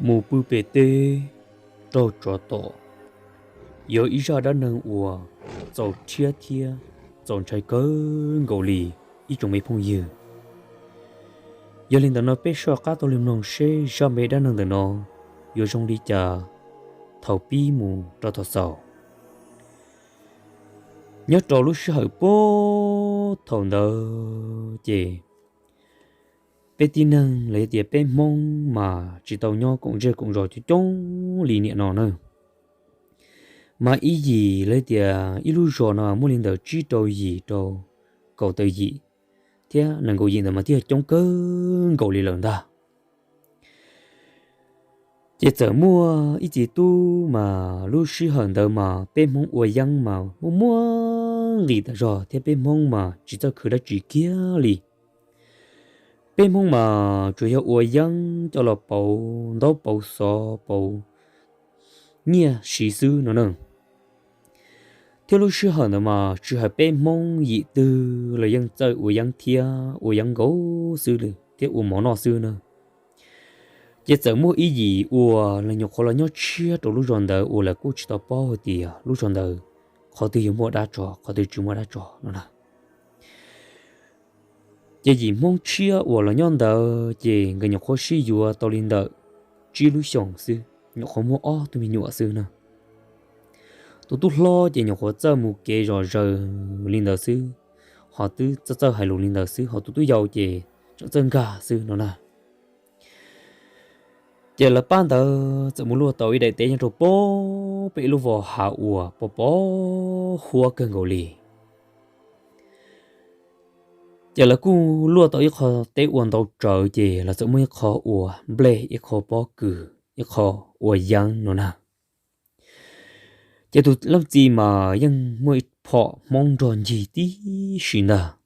Mus pw pem teb raug tsov tom, yog ib zaj dab neeg uas txaus rhiab thiab txaus ntshai kawg nkaus li ib tsoom me phooj ywg. Yog li ntawd no peb soj qab tau li mloog seb zaj me dab neeg ntawm no yuav zoo li cas thaum pib mus rau thaum xaus. Nyob rau lub sij hawm puag thaum ntawd ces peb tib neeg los yog tias peb Hmoob mas tsis tau nyob koom zej koom zos coob coob li niaj no na. Mas ib yim los yog tias ib lub zos no muaj li ntawm tsib rau yim rau kaum tawm yim thiab nees nkaum yim ntawd mas thiaj coob kawg nkaus li lawm ntag. Ces txawm muaj ib txiv tub mas lub sij hawm ntawd mas peb Hmoob ua yeeb mas muaj muaj nqis tas zog thiab peb Hmoob mas tsis txawj khwv dab tsi kiag li. Peb Hmoob mas tsuas yog ua yeeb coj los pauv ntaub pauv xov pauv nyiaj siv xwb no na. Thiab lub sij hawm ntawd mas tsis hais peb Hmoob yim twg los yeej txawj ua yeeb thiab ua yeeb nkaus xwb thiab ua mov noj xwb na. Ces txawm muaj ib yim uas lawv nyuam qhuav los nyob tshiab rau lub zos ntawd uas lawv kuj tsis tau paub hais tias lub zos ntawd qhov twg yuav muaj dab tsov qhov twg tsis muaj dab tsov no na. Ces yim Hmoob tshiab uas los nyob ntawd ces nkawd nyuam qhuav sib yuav tau li ntawm tsib lub xyoos xwb, nyuam qhuav muaj ob tug me nyuam xwb na. Tus tub hlob ces nyuam qhuav txawj mus kev zom zaws li ntawd xwb, ho twb txawj txawj hais lus li ntawd xwb, ho tus tub yau ces tseem txawj nkag xwb no na. Ces lawv pab ntawd txawm mus luaj tau ib daim teb nyob rau pem ib lub vos hav uas pos pos huab kawg nkaus li. Ces lawv kuj luaj tau ib qho teb ua ntau tsawv, ces lawv txawm muaj ib qho ua nplej, ib qho pob kws, ib qho ua yeeb no na. Ces tus leej txiv mas yeej muaj ib phom Hmoob nrog ncig tib si ntag.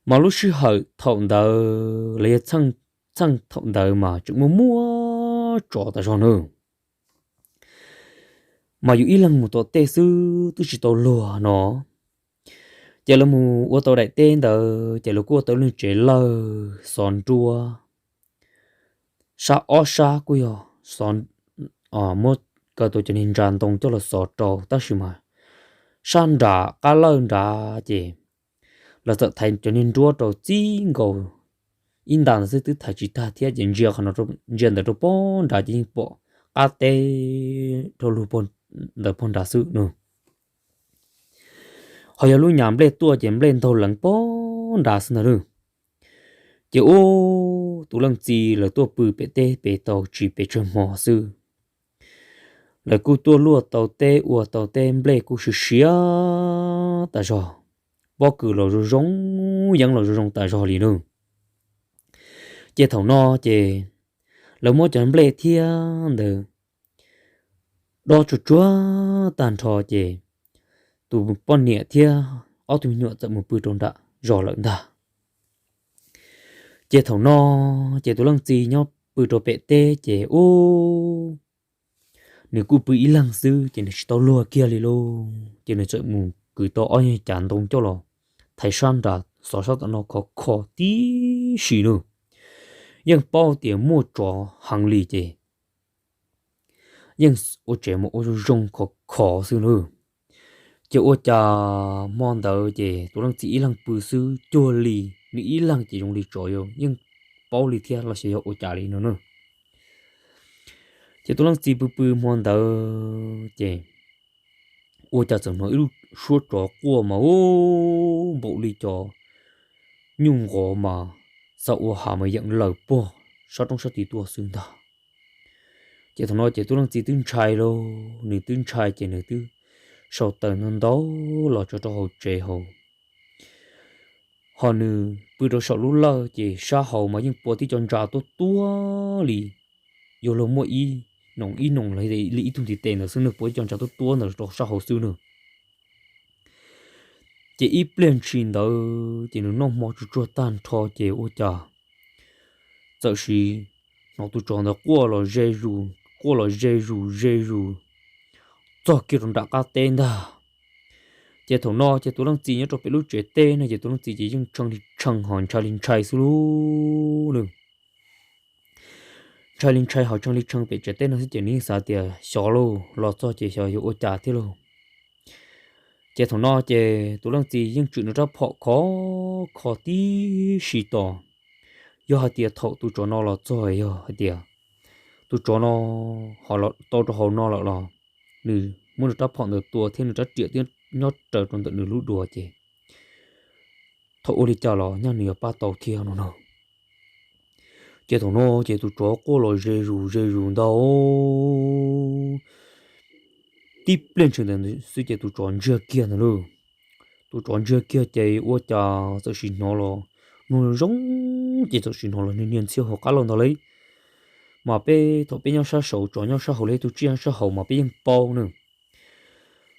Mas lub sij hawm thaum ntawd los yog txheej thaum ntawd mas tseem muaj muaj tsov tas zog na. Mas yus ib leeg mus tom tej xwb twb tsis tau luag no. Ces lawv mus ua tau daim teb ntawd ces lawv kuj ua tau lub tsev lawj xov nruab, sab ob sab kuj yog xov, muab kaw tau cov niag ntsa ntoo coj los xov rau, tab sis mas sab nram qab lawj nrad ces lawv txawm thaiv cov niag nruab rau txij nkaus ib nta ntawd xwb twb thaiv tsis tag thiab ces ntsia qhov no, ntsia ntawd rau pog nrad ces yeej pom qab teb dhau lug ntawd pog nrad xwb no. Ho yog lub nyas nplej tuaj ces nplej ntaug leev pog nrad xwb ntag lauj. Ces ub, tus leej txiv lawv tuaj pw pem teb pem tau tsis pes tsawg hmo xwb, lawv kuj tuaj luaj tau teb ua tau teb, nplej kuj siav siav tas zog, pob kws los zoo zoo, yeeb los zoo zoo tas zog li lauj. Ces thaum no ces lawv muab cov nplej thiab ntawd dob tsuag tsuag tag nrho ces tus poj niam thiab ob tug me nyuam txawm mus pw rau nram zos lawm ntag. Ces thaum no ces tus leej txiv nyob pw rau pem teb ces ub, nws kuj pw ib leeg xwb ces nws tsis tau luag kiag li lauj. Ces nws txawm mus kwv tau ob nyuag cav ntoo coj los thaiv sab nrad xov sab tom no khov kho tib si lauj. Yeej paub tias muaj tsov heev li ces yeej ua tsev mus ua zoo zoo khov kho xwb lauj. Ces ua cas hmo ntawd ces tus leej txiv ib leeg pw xwb cuag li, nws ib leeg ces zoo li tsov yeej paub li thiab los xyov yog ua cas li no na. Ces tus leej txiv pw pw hmo ntawd ces ua cas txawm hnov ib lub suab tsov quaj mas ub npaum li cov nyuj nqov mas xa ua hav mas yeem lawm puag sab roob sab tid tuaj xwb ntag. Ces thaum no ces tus leej txiv twb ntshai lauj, nws twb ntshai ces nws twb sau taws ntau ntau los tso rau hauv tsev hauv. Ho nws pw rau saum lub lawj ces sab hauv mas yeej pua tib co ntsa tuab tuab li, yuav luag muaj ib noos ib noos los li ib tug ntiv tes ntawd xwb nws pua ib co ntsa tuab tuab ntawd rau sab hauv xwb nws. Ces ib pliag ntshis ntawd ces nws noj hmo tsuag tsuag tag nrho ces ua cas txawm sim hnov tus tsov ntawd quaj los ze zus, quaj los ze zus ze zus txog kiag rau nram qab teb ntag. Ces thaum no ces tus leej txiv nyob rau pem lub tsev teb no ces tus leej txiv ces yeej tshee li tshee ho ntshai li ntshai xwb lauj nws. ntshai li ntshai ho tshee li tshee pem tsev teb no xwb ces nws yeej xav tias xyov lauj, los txog ces xyov yuav ua cas thiab lauj. Ces thaum no ces tus leej txiv yeej tswm nws rab phom khov kho tib si tos, yog hais tias thaum tus tsov no los txog yog hais tias tus tsov no ho los tau rau hauv no lawm los nws muab nws rab phom ntawd tua thiab nws rab riam twb nyob raws rau ntawm nws lub duav ces thaum ua li cas los nyaj nws yuav pab tau thiab no no. Ces thaum no ces tus tsov quaj los ze zus ze zus ntag. Tib pliag ntshis ntawd xwb ces tus tsov ntsiag kiag ntag lauj. Tus tsov ntsiag kiag ces ua cas txawm sim hnov los mloog zoo ces txawm sim hnov los niag niag ntxhiab hauv qab los ntag lauj. Mas peb thaum peb nyob sab saud, tsov nyob sab hauv li tus tsiaj nyob sab hauv mas peb yeej paub na.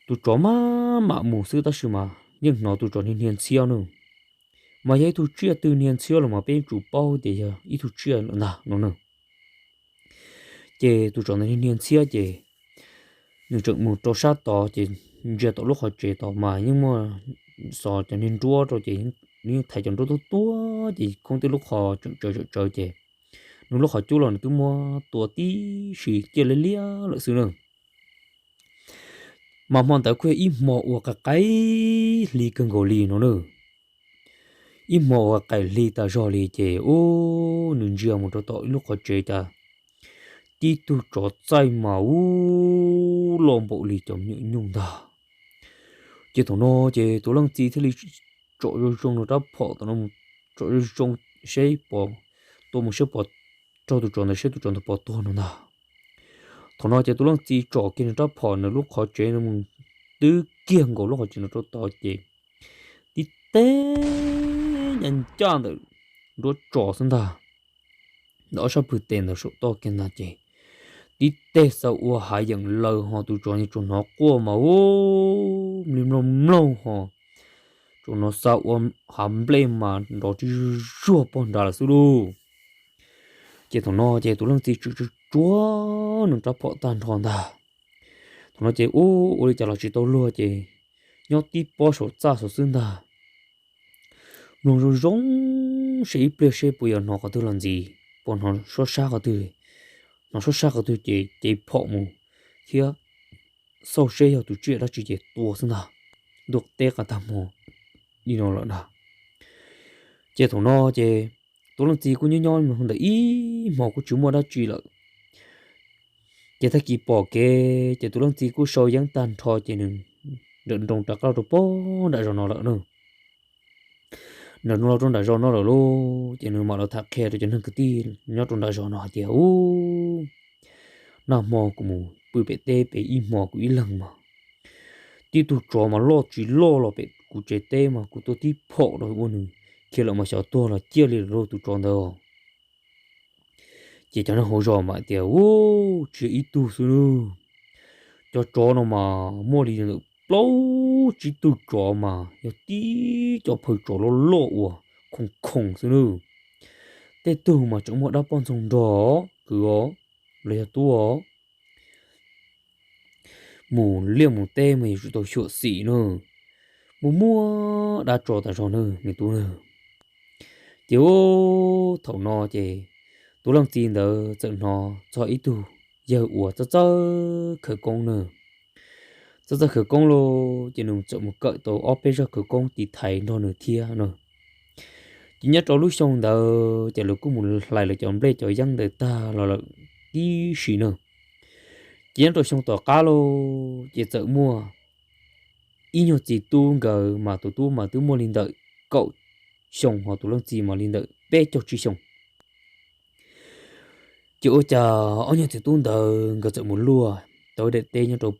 Tus tsov maj mam mus xwb tab sis mas yeej hnov tus tsov niag niag ntxhiab na. Mas yog ib tug tsiaj twg niag ntxhiab los mas peb yeej tsum paub tias yog ib tug tsiaj lawm ntag no na. Ces tus tsov ntawd niag niag ntxhiab ces nws tseem mus rau sab tod ces ntsia tom lub qhov tsev tod mas yeej muaj xov cov niag nruab rau ces nws thaiv cov nruab tuab tuab ces khoob twb lub qhov tseem tsawv tseem tsawv ces nws lub qhov cub los nws twb muab tua tib si ciaj liab liab lawm xwb na. Mas hmo ntawd kuj yog ib hmo uas qaim qaim hli kawg nkaus li no na. Ib hmo uas qaim hli tas zog li ces ub nws ntsia mus rau tom ib lub qhov tsev cas tib tug tsov txaij mas ub loj npaum li cov me nyuam nyuj ntag. Ces thaum no ces tus leej txiv thiaj li tsom zoo zoo nws rab phom tom no, tsom zoo zoo seb puas, tua mus seb puas raug tus tsov ntawd seb tus tsov ntawd puas tuag no ntag. Thaum no ces tus leej txiv tsom kiag nws rab phom nws lub qhov tsev no mus twb kiag nkaus lub qhov tsev no rau tod ces tib teg ncaj ncaj ntawm nruab tsos xwb ntag, ntawm ob sab pwg tes ntawm saum toj kiag ntag ces tib teg xa ua hav yeem lawm ho tus tsov tsuas hnov quaj mas ub mlig mloog mloog ho tsuas hnov xa ua hav nplej mas nrov tib zuag pog nrad lawm xwb lauj. Ces thaum no ces tus leej txiv tsuas tsuav nws rab phom tag nrho ntag. Thaum no ces ub ua li cas los tsis tau luag ces nyob tib pob saum txaj saum xwb ntag. Mloog zoo zoo seb ib pliag seb puas yuav hnov qhov twg los ntxiv, puas hnov suab sab qhov twg, hnov suab sab qhov twg ces cev phom mus thiab xauj seb yog tus tsiaj dab tsi ces tua xwb ntag. Ntuj teb qab tag hmo li no lawm ntag. Ces thaum no ces tus leej txiv kuj nyob nyob ntawm ib hmos kuj tsis muaj dab tsi lawm. Ces tag kis pom kev ces tus leej txiv kuj sau yeeb tag nrho ces nws nrawm nroos rov qab los rau pog nram zos no lawm na. Nrawm nroos los rau nram zos no lawm lauj ces nws mam los tham qhia rau cov neeg kwv tij nyob rau nram zos no hais tias ub, nag hmo kuv mus pw pem teb pem ib hmos kuv ib leeg mas tib tug tsov mas loj tsis loj los pem kuv tsev teb mas kuv tua tib phom rau ua nws khiav lawm mas xyov tuag los ciaj li lawm lauj tus tsov ntawd. Ces cov neeg hauv zos mas tias ub, tsis yog ib tug xwb lauj, cov tsov no mas muaj li ntawm plaub tsib tug tsov mas yog tib co phaw tsov loj loj uas khoom khoom xwb nawb. Tej tug mas tseem muaj dab poj ntxoog nrog kwv os, los yog tub os. Mus liaj mus teb mas yuav tsum tau xyuam xim na, muaj muaj dab tsov tas zog na me tub na. Ces ub, thaum no ces tus leej txiv ntawd txawm hnov txog ib tug yawg uas txawj txawj khawv koob na. Txawj txawj khawv koob lauj, ces nws txawm mus kawm tau ob peb zaj khawv koob tiv thaiv nrog nws thiab no. Ces nyob rau lub xyoo ntawd ces lawv kuj mus hlais lawv cov nplej cov yeeb ntawd tag los lawm tib si na. Ces nyob rau xyoo tom qab lauj, ces txawm muaj ib nyuag txiv tub nkawd mas tus tub mas twb muaj li ntawm kaum xyoo, ho tus leej txiv mas li ntawm peb caug tsib xyoo. Ces ua cas ob nyuag txiv tub ntawd nkawd txawm mus luaj tau daim teb nyob rau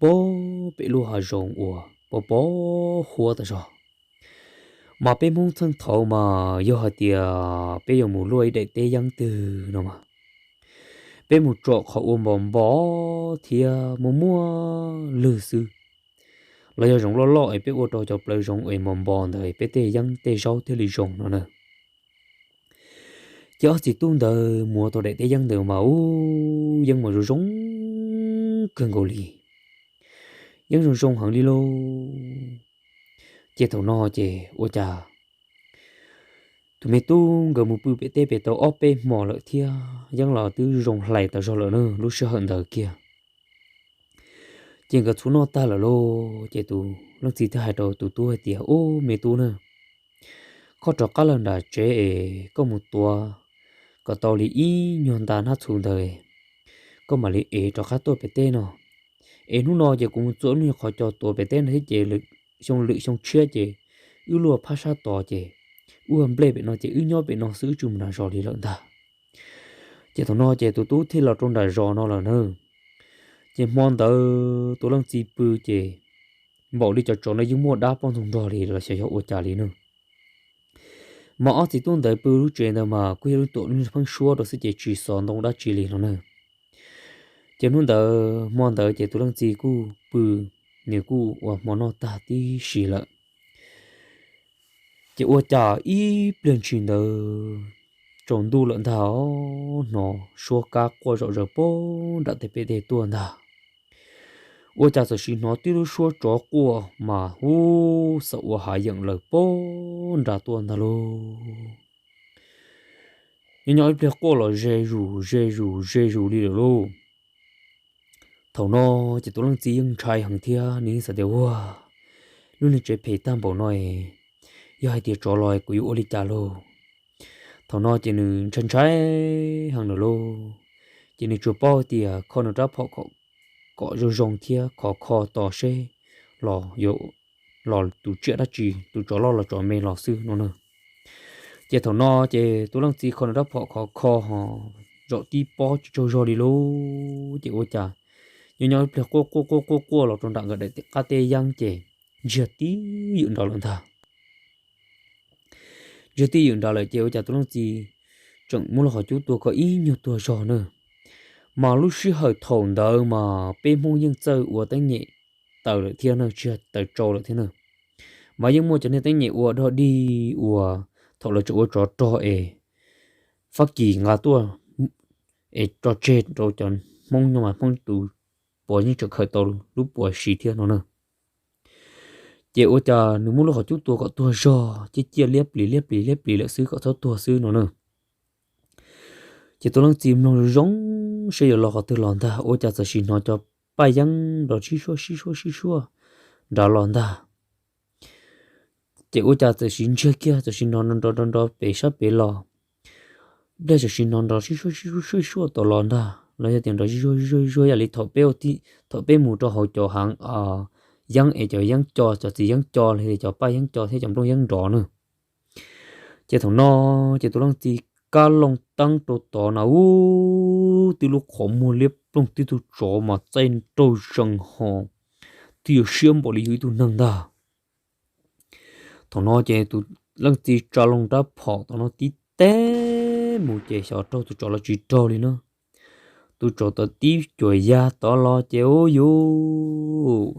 pem lub hav zoov uas pos pos huab tas zog. Mas peb Hmoob txheej thaud mas yog hais tias peb yuav mus luaj ib daim teb yeeb twg no mas peb mus tsom qhov uas npos npos thiab muaj muaj lwg xwb, los yog zoov loj loj es peb ua rau cov plawv zoov es npos npos ntawd peb tej yeeb tej zaub thiaj li zoo no na. Ces ob txiv tub ntawd mus tau daim teb yeeb ntawd mas ub, yeeb mas zoo zoo kawg nkaus li, yeeb zoo zoo heev li lauj. Ces thaum no ces ua cas tus me tub nkawd mus pw pem teb pem tau ob peb hmo lawm thiab yeej los twb zoo hlais tas zog lawm na lub sij hawm ntawd kiag. Ces nkawd txhua noj tag lawm lauj, ces tus leej txiv thiaj hais rau tus tub hais tias, Ub, me tub na, koj rov qab los nram tsev es koj mus tuav kom tau li ib nyuag nta hnab txhuv ntawd, koj mam li ev rov qab tuaj pem teb no. Es hnub no ces kuv mus txua ib nyuag qhov cos tuav pem teb no thiab ces xyoo lwm xyoo tshiab ces wb luaj phab sab tod ces wb ua nplej pem no ces wb nyob pem no xwb wb tsis mus nram zos li lawm ntag. Ces thaum no ces tus tub thiaj los rau nram zos no lawm na. Ces hmo ntawd tus leej txiv pw ces npaum li cov tsov no yeej muaj dab poj ntxoog nrog li los xyov yog ua cas li na. Mas ob txiv tub ntawd pw lub tsev ntawd mas kuj yog lub tuam lub pheeb suab rau xwb ces tsis xov ntoo dab tsi li no na. Ces hnub ntawd hmo ntawd ces tus leej txiv kuj pw, nws kuj ua hmo noj tag tib si lawm. Ces ua cas ib pliag ntshis ntawd tsaus ntuj lawm ntag, hnov suab kab quaj zom zaws pem nram tej pem tej tuaj ntag. Ua cas txawm sim hnov tib lub suab tsov quaj mas ub xaum ua hav yeem lawm pem nrad tuaj ntag lauj. Nyob nyob ib pliag quaj los ze zus ze zus ze zus li lawm lauj. Thaum no ces tus leej txiv yeej ntshai heev thiab nws yeej xav tias, Ua, lub niag tsev phem tag npaum no, yog hais tias tsov los kuv yuav ua li cas lauj? Thaum no ces nws ntshai ntshai heev lawm lauj. Ces nws tsuas paub tias kho nws rab phom kom zoo zoo thiab khov kho tos seb los yuav los tus tsiaj dab tsi, tus tsov loj los tsov me los xwb no na. Ces thaum no ces tus leej txiv kho nws rab phom khov kho ho zaum tib pob tsis tsaug zog li lauj. Ces ua cas nyob nyob ib pliag quaj quaj quaj quaj quaj los rau nram nkawd daim qab teb yeeb ces ntsiag tib ywm nrad lawm ntag. Ntsiag tib ywm nrad lawm ces ua cas tus leej txiv tseem muab lub qhov cub tua kom ib nyuag tuag zog na. Mas lub sij hawm thaum ntawd mas peb Hmoob yeej txawj ua teeb nyem taws lawm thiab na, tsis yog taws tsau lawm thiab na. Mas yeej muaj cov niag teeb nyem ua dog dig uas thaum lawv tseem ua tsov rog es Fab Kis nqa tuaj es tso tseg rau cov Hmoob no mas Hmoob tus puav yeej tseem khaws tau lub puav si thiab no na. Ces ua cas nws muab lub qhov cub tua kom tuag zog ciaj ciaj liab plis liab plis liab plis lawm xwb kom txhob tuag xwb no na. Ces tus leej txiv mloog zoo zoo seb yuav los qhov twg los ntag, ua cas txawm sim hnov cov paj yeeb nrov sib suab sib suab sib suab nrad los ntag. Ces ua cas txawm sim ntsiag kiag txawm sim hnov nrov nrov nrov pem sab pem los, npliag txawm sim hnov nrov sib suab sib suab sib suab tom los ntag, los yog tias nrov sib suab sib suab sib suab yam li thaum peb ua tib, thaum peb mus rau hauv cov hav yeeb es cov yeeb co, cov txiv yeeb co los yog cov paj yeeb co thiab cov nplooj yeeb nrov na. Ces thaum no ces tus leej txiv kab loo teeb rau tod na, ub, twb lub qhov muag liab ploog, twb tug tsov mas txaij nraug zees ho, twb yuav siab npaum li yus ib tug neeg ntag. Thaum no ces tus leej txiv tsa loo rab phom thaum no tib teb mus ces xyov raug tus tsov los tsis raug li na. Tus tsov tod tib cuam ya tod los ces ub yus,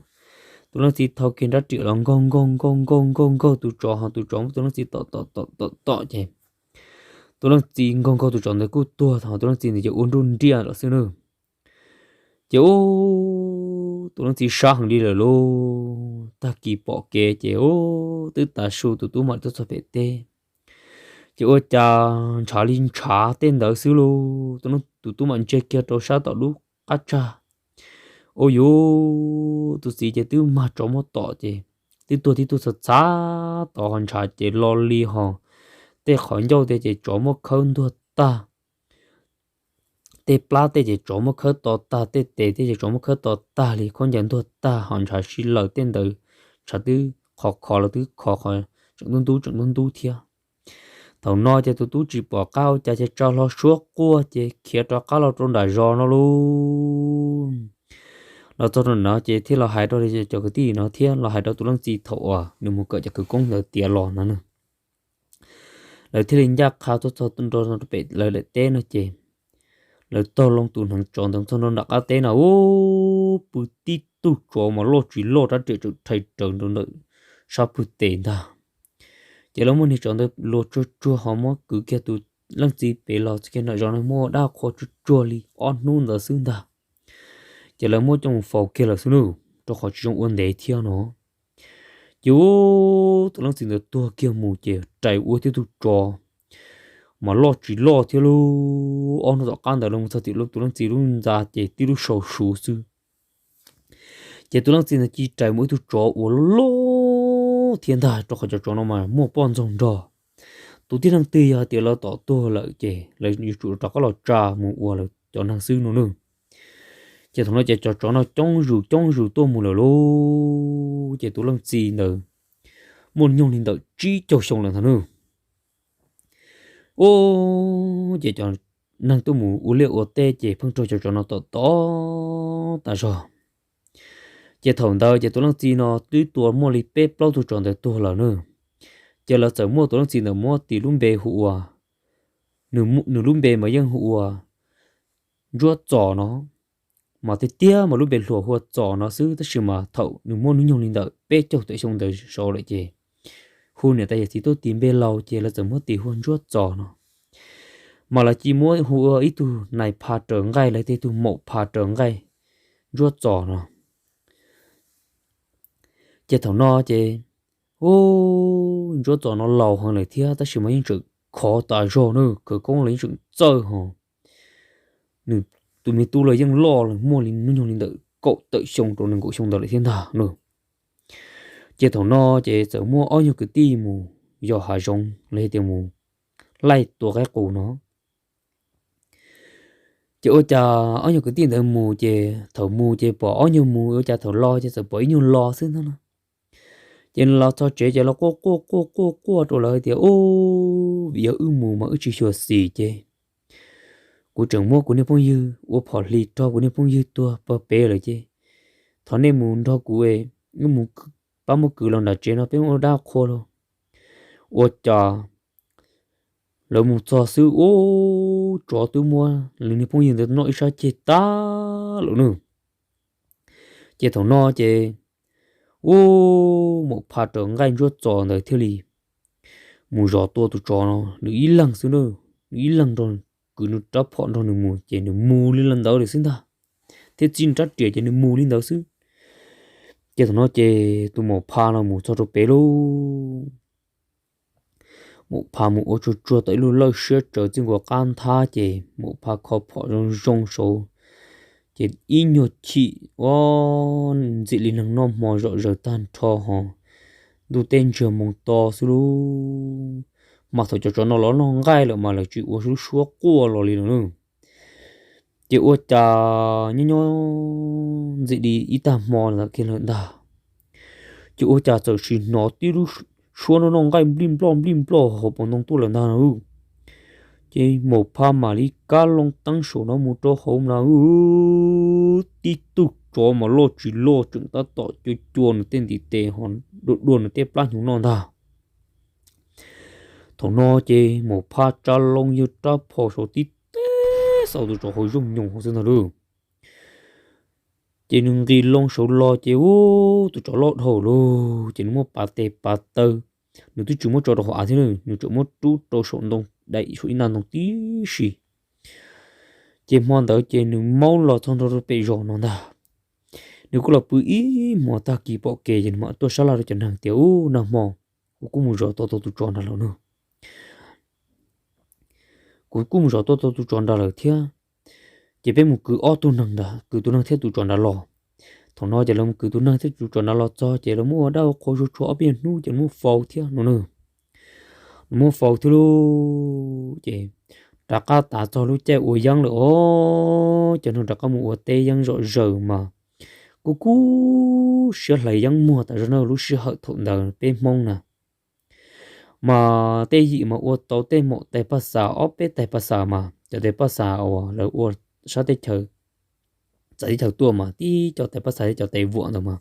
tus leej txiv thau kiag nrab riam los nkaug nkaug nkaug nkaug nkaug nkaug tus tsov ho tus tsov muab tus leej txiv tom tom tom tom tom ces tus leej txiv nkaug nkaug tus tsov ntawd kuj tuag ho tus leej txiv ntawd ces ua nruj nriaj lawm xwb na. Ces ub, tus leej txiv sab heev li lawm lauj, tag kis pom kev ces ub twb tav su tus tub mam tuaj txog pem teb. Ces ua cas ntshav li ntshav tej ntawd xwb lauj, tus tub mam ntsia kiag rau sab tom lub qab tsag. Ub yus, tus txiv ces twb mag tsov muab tom ces twb tuag tib tug txhav txhav tod ho ntshav ces lo li ho tej qhov ncauj tej ces tsov muab khawb ntuag tag, tej plab tej ces tsov muab khawb to tag, tej tes tej ces tsov muab khawb to tag li, khaub ncaws ntuag tag ho ntshav sib laws tej ntawd, ntshav twb khov kho los twb khov kho, tseem ntub ntub tseem ntub ntub thiab. Thaum no ces tus tub tsis pom qab ua cas ces tsa hlo suab quaj ces khiav rov qab los rau nram zos no lauj. Los txog rau no ces thiaj los hais rau cov kwv tij no thiab los hais rau tus leej txiv thaum uas nws mus kawm cov khawv koob ntawd tiav los no na. Lawv thiaj li ncaj qha tuaj txog nrog pem lawv daim teb no ces lawv taug loo tus hneev tsov ntawd txog nram qab teb no ub, pw tib tug tsov mas loj tsis loj, rab riam tseem rhais rawv rau ntawm sab pwg tes ntag. Ces lawv muab niag tsov ntawd luas tsuag tsuag ho muab kwv kiag tus leej txiv pem los txog kiag nram zos no muab dab qhua tsuag tsuag li ob hnub ntawd xwb ntag. Ces lawv muab coj mus faus kiag lawm xwb nawb, rau qhov tsis zoo ua ntev thiab no. Ces ub, tus leej txiv ntawd tuag kiag mus ces rais ua tib tug tsov mas loj tsis loj thiab lauj. Ob hnub tom qab ntawd los mus txog tim tus leej txiv lub ntxa ces tib lub sau suv xwb. Ces tus leej txiv ntawd cia li rais mus ib tug tsov uas loj loj thiab ntag, rau qhov cov tsov no mas muaj poj ntxoog nrog. Tus tib neeg twg yog hais tias lawv tom tuag lawm ces lawv yuav tsum rov qab los tsa mus ua lawv cov neeg xwb no nawb. Ces thaum no ces cov tsov no coob zus coob zus tuaj mus lawm lauj. Ces tus leej txiv ntawd muaj nyoog li ntawm tsib caug xyoo lawm ntag nawb. Ub, ces cov neeg tuaj mus ua liaj ua teb ces pheej raug cov tsov no tom tom tas zog. Ces thaum ntawd ces tus leej txiv no twb tua muaj li peb plaub tug tsov ntawd tuag lawm na. Ces lawv txawm muab tus leej txiv ntawd muab tis lub npe hu ua, nws lub npe mas yeej hu ua Ntsuab Txos no, mas tiag tiag mas lub npe hluas hu ua Txos no xwb, tab sis mas thaum nws muaj hnub nyoog li ntawm peb caug tawm xyoo ntawd saud lawm ces hu niam tais yawm txiv tuaj tis npe laus ces lawv txawm muab tis hu ua Ntsuab Txos no. Mas lawv cia li muab hu ua ib tug nais pha raws nqaij, lawv tej tug maum pha raws nqaij Ntsuab Txos no. Ces thaum no ces, ub, Ntsuab Txos no laus heev lawm thiab tab sis mas yeej tseem khov tas zog na, khawv koob los yeej tseem txawj ho. Nws tus me tub los yeej loj lawm, muaj li hnub nyoog li ntawm kaum tawm xyoo rau nees nkaum xyoo ntawd lawm thiab ntag no. Ces thaum no ces txawm muaj ob nyuag kwv tij mus yos hav zoov los yog tias mus laij tua qaib qus no. Ces ua cas ob nyuag kwv tij ntawd mus ces thaum mus ces pom ob nyuag mus, ua cas thaum los ces txawm pom ib nyuag los xwb ntag no. Ces los txog tsev ces los quaj quaj quaj quaj quaj rau lawv tias, Ub, vim yog wb mus mas wb tsis xyuam xim ces kuv tseem muab kuv niag phooj ywg ua phom hlis rau kuv niag phooj ywg tuag pag pem lawm ces thov nej mus nrog kuv, wb mus pab muab kwv los nram tsev no peb muab ua dab qhua lauj. Ua cas lawv mus txog xwb, ub, tsov twb muab lawv niag phooj ywg ntawd noj ib sab ceg tag lawm nawb. Ces thaum no ces, ub, maum pha raws nqaij Ntsuab Txos ntawd thiaj li mus zov tua tus tsov no nws ib leeg xwb na. Nws ib leeg nrog, kwv nws rab phom nrog nws mus ces nws mus li ntawd lawm xwb ntag, thiab txib nws rab riam ces nws mus li ntawd xwb. Ces thaum no ces tus maum pha no mus txog rau pem lauj, maum pha mus ua tsuag tsuag tau ib lub lawj siab tsawv txij nkaus qab nthab ces maum pha kho phom zoo zoo saud, ces ib nyuag chim ua ntxim li neeg noj hmo zom zaws tag nrho ho, ntuj teb ntsiag moo to xwb lauj. Mas thaum cov tsov no los noj nqaij lawm mas lawv tsis ua lub suab quaj los li lawm na. Ces ua cas nyob nyob ntxim li ib tag hmo ntawd kiag lawm ntag, ces ua cas txawm sim hnov tib lub suab noj noj nqaij nplij nploj nplij nploj hauv paus ntoo tuaj lawm ntag na. Ces maum pha mam li kab loo teeb saum no mus rau hauv na, tib tug tsov mas loj tsis loj tseem tab tom cua cua nws tej ntiv tes ho dua dua nws tej plab hnyuv noj ntag. Thaum no ces maum pha tsa loo yawg rab phom saud tib teb xaus tus tsov hauv zooj nyoos hauv xwb ntag lauj. Ces nws nqis loo saud los ces ub, tus tsov loj dhau lawm ces nws muab pav tes pav taw, nws twb tsis muab tso rau hauv av thiab, nws tseem muab rub rau saum ntoo daim saum ib nta ntoo tib si. Ces hmo ntawd ces nws maub los txog nrho rau pem zos no ntag. Nws kuj los pw ib hmo, tag kis pom kev ces nws mam tuaj sab laj rau cov neeg tias, Ub, nag hmo kuv kuj mus zov tau tau tus tsov nrad lawm no. Kuv kuj mus zov tau tau tus tsov nrad lawm thiab, ces peb mus kwv ob tug neeg nrad, kwv tus neeg thiab tus tsov nrad los. Thaum no ces lawv mus kwv tus neeg thiab tus tsov nrad los txog ces lawv muab ua dab ua qhua tsuag tsuag ob peb nyuag hnub ces muab faus thiab no na. Nws muab faus thiab lauj, ces rov qab tav txog lub caij ua yeeb lawm os, cov neeg rov qab mus ua teb yeeb zom zaws mas kuj kub siab hlais yeeb muag tas zog na lub sij hawm thaum ntawd peb Hmoob na. Mas tej yim mas ua tau tej maum tais paj xas ob peb tais paj xas mas cov tais paj xas uas lawv ua sab teb chaws, txawv teb chaws tuaj mas tib co tais paj xas thiab cov tais vuam ntawd mas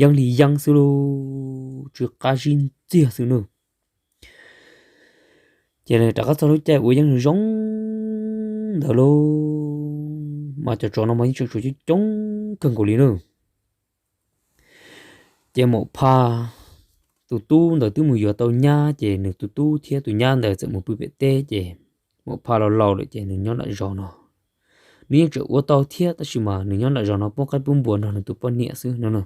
yeeb li yeeb xwb lauj, tsw qab zib ntxiag xwb nawb. Ces rov qab txog lub caij ua yeeb zoo ntawd lauj, mas cov tsov no mas yeej tseem tshuav coob coob kawg nkaus li nawb. Ces maum pha tus tub ntawd twb mus yuav tau nyab, ces nws tus tub thiab tus nyab ntawd txawm mus pw pem teb, ces maum pha laus laus lawm ces nws nyob nram zos no. Nws yeej tseem ua tau thiab tab sis mas nws nyob nram zos no pub qaib pub npua nrog nws tus poj niam xwb no.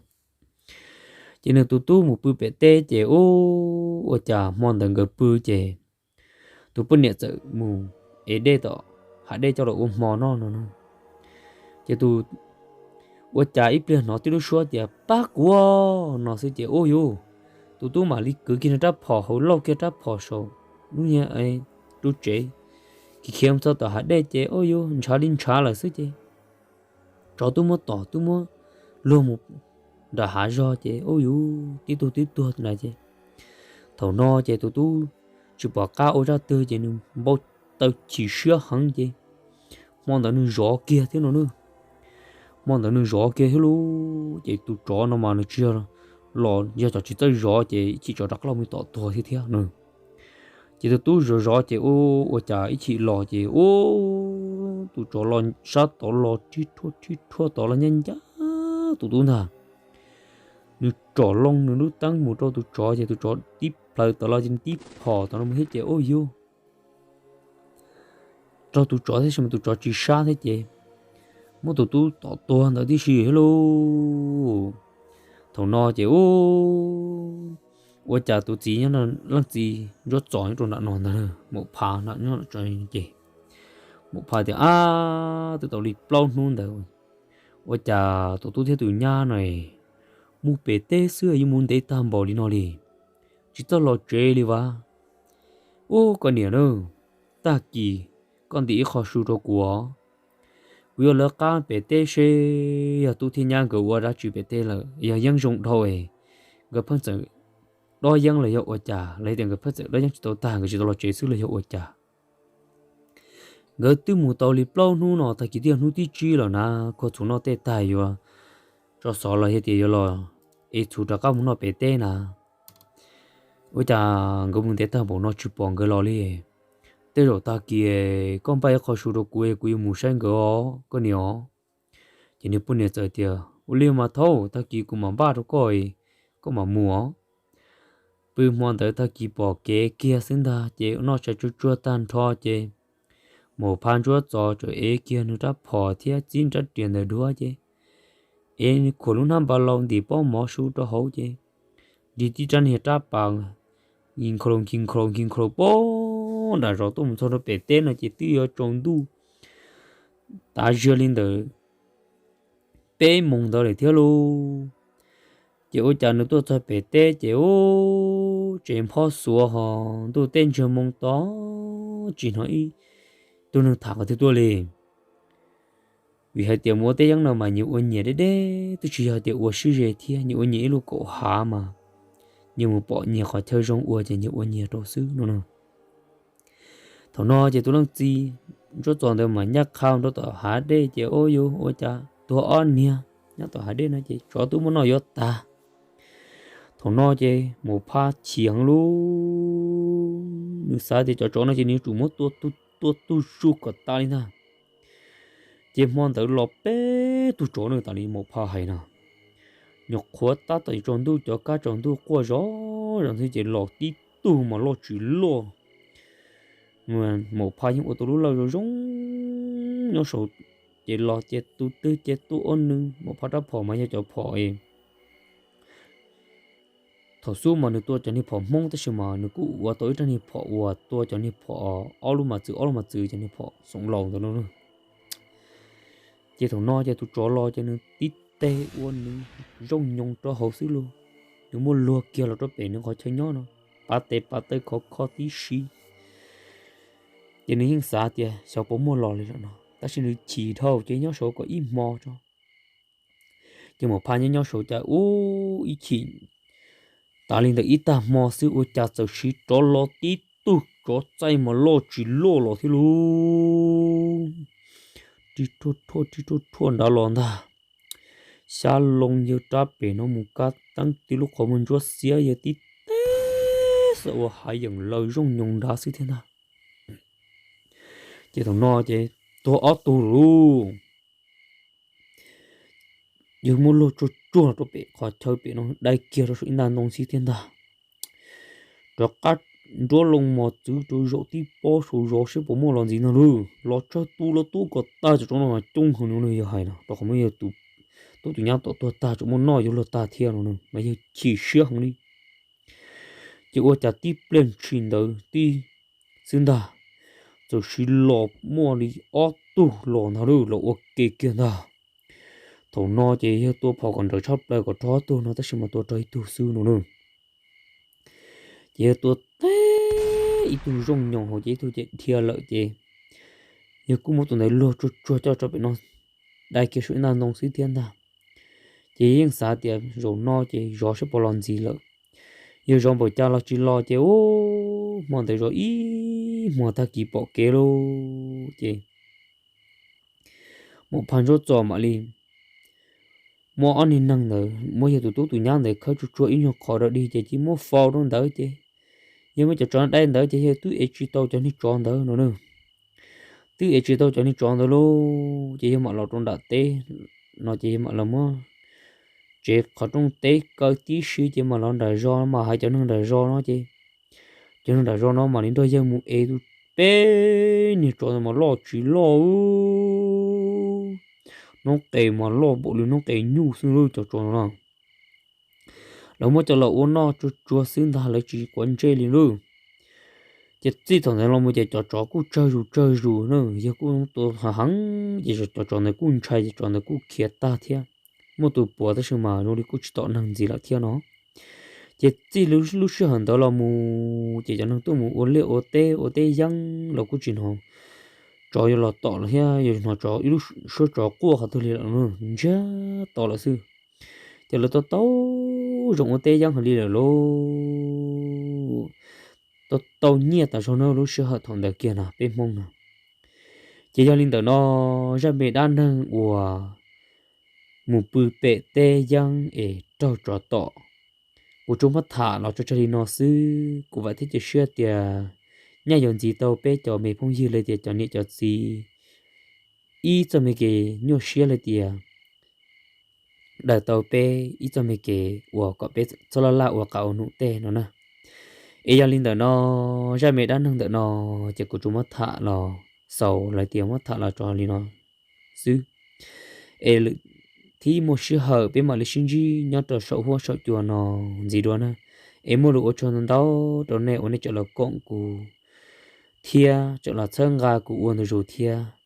Ces nws tus tub mus pw pem teb ces ub, ua cas hmo ntawd nkawd pw ces tus tus poj niam txawm mus ev dej tom hav dej coj los ua hmo noj no no. Ces tus ua cas ib pliag hnov tib lub suab tias pab kuv no xwb ces ua yuv, tus tub mam li kwv kiag nws rab phom hauv lauj kiag rab phom saum lub niag ru tsev, khiav khiav mus txog tom hav dej ces ua yuv ntshav li ntshav lawm xwb ces tsov twb muab tom twb muab luag mus nram hav zog ces ua yuv tib tug tib tuag na ces thaum no ces tus tub tsis pom qab ua zaj twg ces nws npau taws chim siab heev ces hmo ntawd nws zov kiag thiab no na. Hmo ntawd nws zov kiag thiab lauj ces tus tsov no mas nws tsis yog los yog cov tsis txawj zov ces ib chim tsov rov qab los mus tom tuag thiab thiab no. Ces tus tub zov zov ces ua cas ib chim los ces ua tus tsov los sab tod los rhib rhuaj rhib rhuaj tod los ncaj ncaj tus tub ntag. Nws tsom loo nws lub teeb mus rau tus tsov ces tus tsov tib plhaws tod los tib phom tod no mus thiab ces ua yuv raug tus tsov thiab sis mas tus tsov tsis sab thiab ces muab tus tub tom tuag ntawd tib si thiab lauj. Thaum no ces ua cas tus txiv nyob leej txiv ntsuab txos nyob rau nram no ntag, maum pha nyob ces maum pha tias ab twb tau li plaub hnub ntawd ua cas tus tub thiab tus nyab no mus pem teb xwb yuav mus ntev tag npaum li no li, tsis txawj los tsev li vas. Ub koj niam na, tag kis koj ntim ib qho su rau kuv os. Kuv yuav lawv qab pem teb seb yog tub thiab nyab nkawd ua dab tsi pem teb lawm, yog yeeb zoo dhau es nkawd pheej txawm dob yeeb los yog ua cas, los yog tias nkawd pheej txawm dob yeeb tsis tau tag nkawd tsis tau los tsev xwb los yog ua cas. Nkawd twb mus tau li plaub hnub no tag kis twb yog hnub thib tsib lawm na, khuas txhuv noj tej tag yuav tso xov los yog tias yuav los ev txhuv rov qab mus noj pem teb na. Ua cas nkawd mus ntev tag npaum no tsis pom nkawd los li. Tej zaum tag kis koj npaj ib qho su rau kuv es kuv yuav mus saib nkawd os koj niam os. Ces niag poj niam txawm tias ua li mas thaub, tag kis kuv mam npaj rau koj, koj mam mus os. Pw hmo ntawd tag kis pom kev kiag xwb ntag ces noj tshais tsuag tsuag tag nrho ces maum pha ntsuab txos tseem ev kiag nws rab phom thiab txib rab riam ntawm duav ces ev khuam lub hnab npas laus ntim pob mov su rau hauv ces nrig tib rab niag rab pas nkhi nkhaus nkhi nkhaus nkhi nkhaus pob nram zos tuaj mus txog rau pem teb no ces twb yuav tsaus ntuj tav zia li ntawd peb moos ntawd lawm thiab lauj. Ces ua cas nws tuaj txog pem teb ces ub tsev nphob xuav ho ntuj teb ntsiag moo to tsis hnov ib tug neeg tham qhov twg tuaj li. Vim hais tias mus ua teb yeeb no mas nyias ua nyias deb deb twb tsis yog tias ua sib ze thiab, nyias ua nyias ib lub kaum hav mas nyias mus pom nyias qhov chaw zoo ua ces nyias ua nyias rau xwb no. Thaum no ces tus leej txiv ntsuab txos ntawd mas ncaj qha rau tom hav dej ces ua yuav ua cas tuag ob niag nyob tom hav dej no ces tsov twb muab noj yuav tag. Thaum no ces maum pha chim heev lauj, nws xav tias cov tsov no ces nws yuav tsum muab tua tug zuj kom tas li ntag. Ces hmo ntawd los peb tug tsov no tas li maum pha hais no, nyuam qhuav tab tom tsaus ntuj cov kab tsaus ntuj quaj zom zaws xwb ces los tib tug mas loj tsis loj. Maum pha yeej ua tau lub lawj zoo zoo nyob saud, ces los ces tus twg ces tua ua nws, maum pha rab phom mas yog cov phom thaum xub mas nws tua cov niag phom Hmoob tab sis mas nws kuj ua tau ib rab niag phom uas tua cov niag phom ob lub mas txwv ob lub mas txwv cov niag phom xoom laus ntawd no. Ces thaum no ces tus tsov los ces nws tib teg ua nws zooj nyoos rau hauv xwb lauj. Nws muab luag kiag los rau pem nws qhov chaw nyob no, pav tes pav taw khov kho tib si. Ces nws yeej xav tias xyov puas muaj los li lawm no, tab sis nws chim dhau ces nyob saud kom ib hmo tso. Ces maum pha nyob nyob saud cas ub ib chim tas li ntawm ib tag hmo xwb ua cas txawm siv tsov los tib tug tsov txaij mas loj tsis loj los thiab lauj. Rig ruaj ruaj rig ruaj ruaj nrad los ntag. Xyab loo yawg rab pem no mus kab teeb tib lub qhov muag ntsuab xiab yawg tib teg xwb ua hav yeem laws zooj nyoos nrad xwb thiab ntag. Ces thaum no ces tuag ob tug lauj. Yawg muab luag tsuag tsuag rau pem qhov chaw pem no dai kiag rau saum ib nta ntoo xwb thiab ntag. Rov qab nruab loo mos txwv rau zaum tib pob saud zov seb puas muaj los ntxiv no lauj. Los tsawg tus los tuaj kom tag, cov tsov no mas coob heev no yawg hais no, rau qhov muab yawg tus tub tus nyab tom tuag tag tseem muaj noj yuav luag tag thiab no mas yawg chim siab heev li. Ces ua cas tib pliag ntshis ntawd tib xwb ntag. Txawm siv los muaj li ob tug los ntag lauj, los ua ke kiag ntag. Thaum no ces yawg tua phom kom nrawm tshaj plaws kom raug ob tug no, tab sis mas tua raug ib tug xwb no na. Ces yawg tua teb ib tug zoo nyoos hauv ces ib tug ces dhia lawm ces yawg kuj muab tus ntawd luag tsuag tsuag coj tso pem no, dai kiag saum ib ntaj ntoo xwb thiab ntag. Ces yeej xav tias zaum no ces zov sab pos los ntxiv lawm. Yawg zov npaum cas los tsis los ces ub, hmo ntawd zov ib hmos tag kis pom kev lauj ces Muam Phaj Ntsuab Txos mam li muab ob niag neeg ntawd, muab yawg tus tub tus nyab ntawd khawb tsuag tsuag ib nyuag qhov rau dig ces cia muab faus rau ntawd ces yawg muab cov tsov dai ntawd ces yawg twb ev tsis tau cov niag tsov ntawd no na. Twb ev tsis tau cov niag tsov ntawd lauj ces yawg mam los rau nram teb no ces yawg mam los muab tsev qhov rooj teb kaw tib si ces mam los nram zos mas hais cov neeg nram zos no ces cov neeg nram zos no mam li nrog yawg mus ev tus peb niag tsov ntawd mas loj tsis loj, noob qes mas loj npaum li noob qes nyuj xwb lauj cov tsov no na. Lawv muab coj los ua noj tsuag tsuag xwb ntag, lawv tsis quav ntsej li lauj. Ces txij thaum ntawd los mus ces cov tsov kuj tsawg zus tsawg zus na, yawg kuj tua heev heev ces cov tsov ntawd kuj ntshai ces tsov ntawd kuj khiav tag thiab. Muaj tus puav tab sis mas zoo li kuj tsis tom neeg ntxiv lawm thiab no. Ces txij lub sij hawm ntawd los mus ces cov neeg tuaj mus ua liaj ua teb ua teb yeeb los kuj tsis hnov tsov yuav los tom lawm thiab yuav hnov tsov ib lub suab tsov quaj qhov twg li lawm, ntsiag to lawm xwb. Ces lawv tau tau zoo ua teb yeeb heev li lawm lauj. Tau tau nyiaj tas zog na lub sij hawm thaum ntawd kiag na peb Hmoob no. Ces yog li ntawm no, zaj me dab neeg uas mus pw pem teb yeeb es raug tsov tom, kuv tsuas muab tham los tso tseg li no xwb. Kuv vam thiab cia siab tias nyaj yuav ntxiv tau peb cov me phooj ywg li tias cov niam cov txiv ib txoj me kev nyuaj siab li tias daws tau peb ib txoj me kev uas kom peb txhob laj laj ua qav ua num tej no na. Es yog li ntawm no, zaj me dab neeg ntawm no ces kuv tsuas muab tham los xaus lawv tias muab tham los tso li no xwb. Es lwm thib muaj sij hawm peb mam li sib ntsib nyob rau saum huab saum cua no ntxiv dua na. Es muaj lus ua tsaug ntau ntau rau nej uas nej tseem los koom kuv thiab tseem los txhawb nqa kuv ua ntu zus thiab.